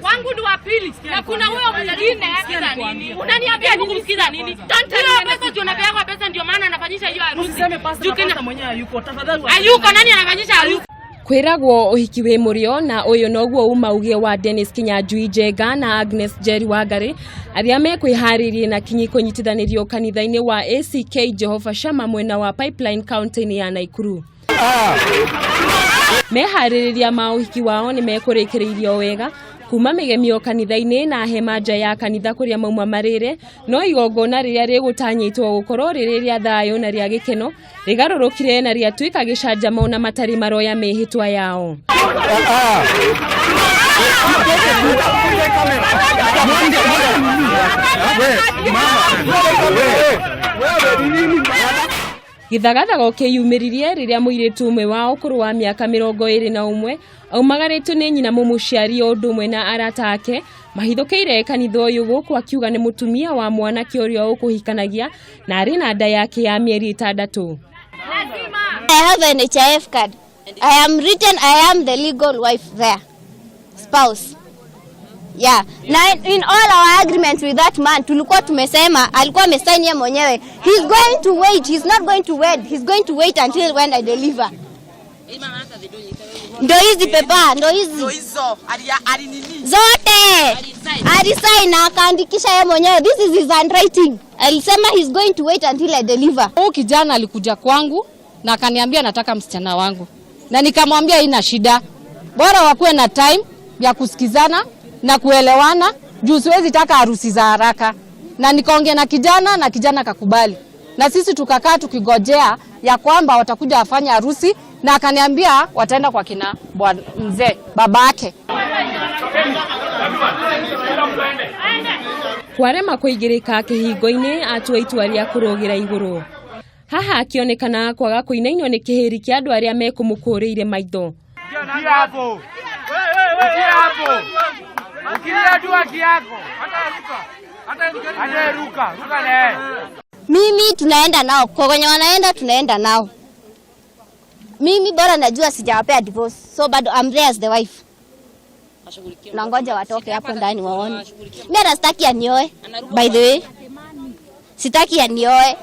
Wangu ni wa pili na kuna huyo mwingine. Unaniambia nini? Kusikiza nini? Hiyo pesa ndio unapewa pesa, ndio maana anafanyisha hiyo harusi. Usiseme pasta Juu na kina- pasta mwenyewe hayuko. Tafadhali Hayuko, nani anafanyisha harusi? Kwĩragwo ũhiki wĩ mũrĩo na ũyũ noguo uma uge wa Dennis Kinyanjui Njenga na Agnes Njeri Wangari arĩa mekwĩharĩrie na kinyi kũnyitithanĩrio kanitha-inĩ wa ACK Jehova Shama mwena wa Pipeline kaunti-inĩ ya Naikuru. Meharĩrĩria ma ũhiki wao nĩ mekũrĩkĩrĩirio wega kuma mĩgemio kanitha-inĩ na hema nja ya kanitha kũrĩa mauma marĩre, no igongona rĩrĩa rĩgũtanyĩtwo gũkorwo rĩrĩ rĩa thayũ na rĩa gĩkeno rĩgarũrũkire na rĩatuĩka gĩcanjama na matarĩ maroya mĩhĩtwa yao. Gĩthagathago kĩyumĩririe rĩrĩa mũirĩtu ũmwe wa ũkũrũ wa mĩaka 21 aumagarĩtwo nĩ nyina mũmũciari o ũndũ ũmwe na arata ake mahithũkĩire kanitha ũyũ gũkũ akiuga nĩ mũtumia wa mwanake ũrĩa ũkũhikanagia na arĩ na nda yake ya mĩeri 6. I have an HIF card. I am written, I am the legal wife there. Spouse. Yeah. Na in all our agreements with that man, tulikuwa tumesema, alikuwa amesign yeye mwenyewe. He's going to wait, he's not going to wed. He's going to wait until when I deliver. Ndo hizi pepa, ndo hizi. Zote. Alisign na akaandikisha yeye mwenyewe. This is his handwriting. Alisema he's going to wait until I deliver. Huyu kijana alikuja kwangu na akaniambia nataka msichana wangu, na nikamwambia ina shida, bora wakuwe na time ya kusikizana na kuelewana, juu siwezi taka harusi za haraka. Na nikaongea na kijana na kijana akakubali, na sisi tukakaa tukigojea ya kwamba watakuja wafanye harusi, na akaniambia wataenda kwa kina bwana mzee babake. Kwarema kũingĩrĩka kĩhingo-inĩ atua itua rĩa kũrũgĩra igũrũ. Haha akĩonekana kwaga kũinainio nĩ kĩhĩri kĩa andũ arĩa mekũmũkũrĩire maitho. Mimi tunaenda nao kwa wenye wanaenda, tunaenda nao. Mimi bora najua sijawapea divorce, so bado I'm there as the wife. Na ngoja watoke hapo ndani waone. Mimi hata sitaki anioe, by the way, sitaki anioe,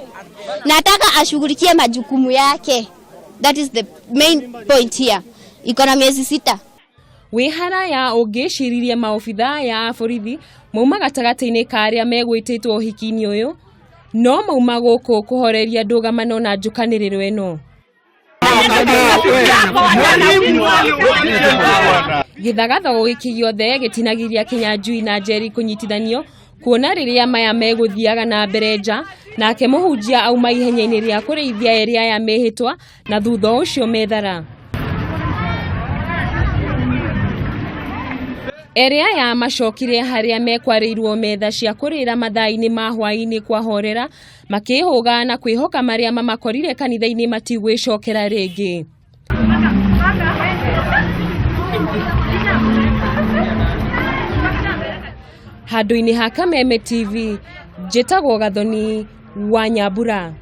nataka ashughulikie majukumu yake. That is the main point here. Iko na miezi 6. Wĩ haraya ũngĩciririe maobithaa ya borithi mauma gatagatĩ-inĩ ka arĩa megwĩtĩtwo ũhiki-inĩ ũyũ, no mauma gũkũ kũhoreria ndũgamano na njũkanĩrĩro ĩno. Gĩthagathago gĩkĩ gĩothe gĩtinagiria Kinyanjui na Njeri kũnyitithanio kuona rĩrĩa maya megũthiaga na mbere nja, nake mũhunjia auma ihenya-inĩ rĩa kũrĩithia erĩ aya mĩhĩtwa na thutha ũcio methara. Erĩ aya macokire harĩa mekwarĩirwo metha cia kũrĩra mathaa-inĩ ma hwaĩ-inĩ kwahorera, makĩhũga na kwĩhoka marĩa mamakorire kanitha-inĩ matigwĩcokera rĩngĩ. Handũ-inĩ ha Kameme TV, njĩtagwo Gathoni wa Nyambura.